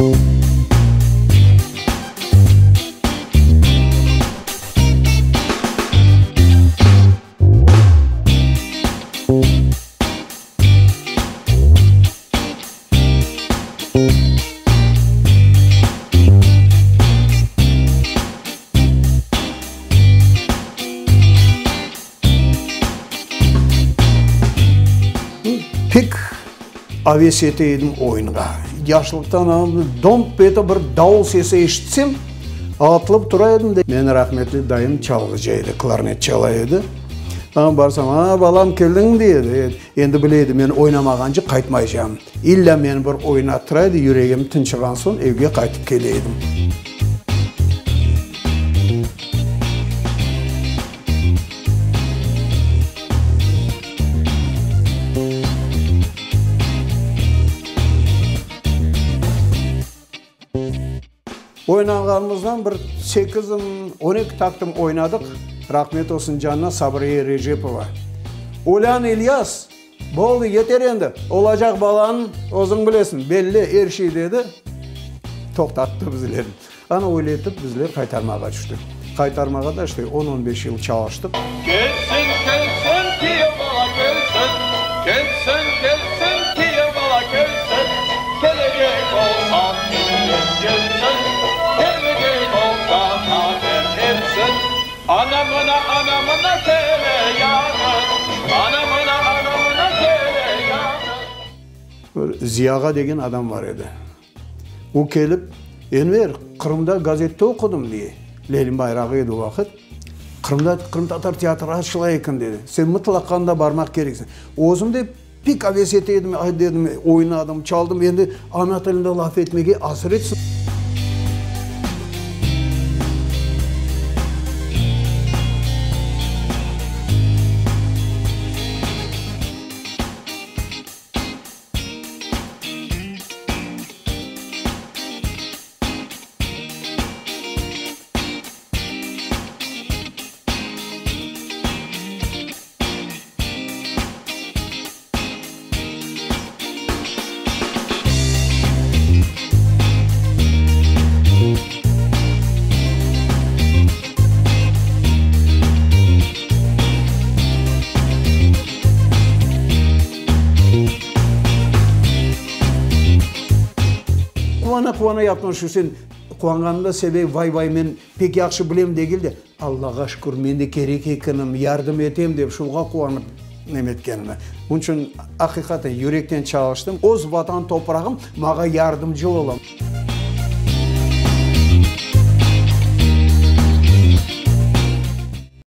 Pek aves ete edim oyunğa. Yaşlıqtan domp etip bir davul sesi eşitsem, atılıp tura edim de. Meni rahmetli dayım çalğıcı edi, klarnet çala edi. Aña barsam, a, balam, keldiñmi, dey edi. Endi bile edi, men oynamağance qaytmaycağım. İllâ meni bir oynattıra edi, yüregim tınçığan soñ evge qaytıp kele edim. Oynağanımızdan bir sekizim, 12 taqtım oynadıq, rahmet olsun canına Sabriye Erecepova. Olân İlyas, boldı, yeter endi, olacaq balanıñ, özüñ bilesiñ, belli er şey dedi, toqtattı bizlerni. Ana öyle etip bizler Qaytarmağa tüştik. Qaytarmağa da işte on-on beş yıl çalıştıq. Kelsin, kelsin, kiyev bala kelsin, Kelsin, kelsin, kiyev bala kelsin, Kelecek olsa tezden kelsin, Kelecek olsa haber etsin. Ana mına, ana mına kele yarın, Ana mına, ana mına kele yarın. Bir Ziyağa degen adam bar edi. O kelip, Enver, Qırımda gazette oqudım, dey. Lenin bayrağı edi o vaqıt. Qırımda qırımtatar teatrı açıla eken, dedi. Sen mıtlaqa anda barmaq kereksiñ. Özüm de pek aves ete edim, ay, dedim, oynadım, çaldım, endi ana tilinde laf etmege asretsim. Quvana-quvana yaptım şu sen quvanğanımda sebebi vay-vay men pek yahşı bilem degil de, Allağa şükür men de kerek ekenim, yardım etem dep şuğa quvanıp neme etkenime. Bunıñ içün aqiqaten yürekten çalıştım. Öz vatan toprağım mağa yardımcı ola.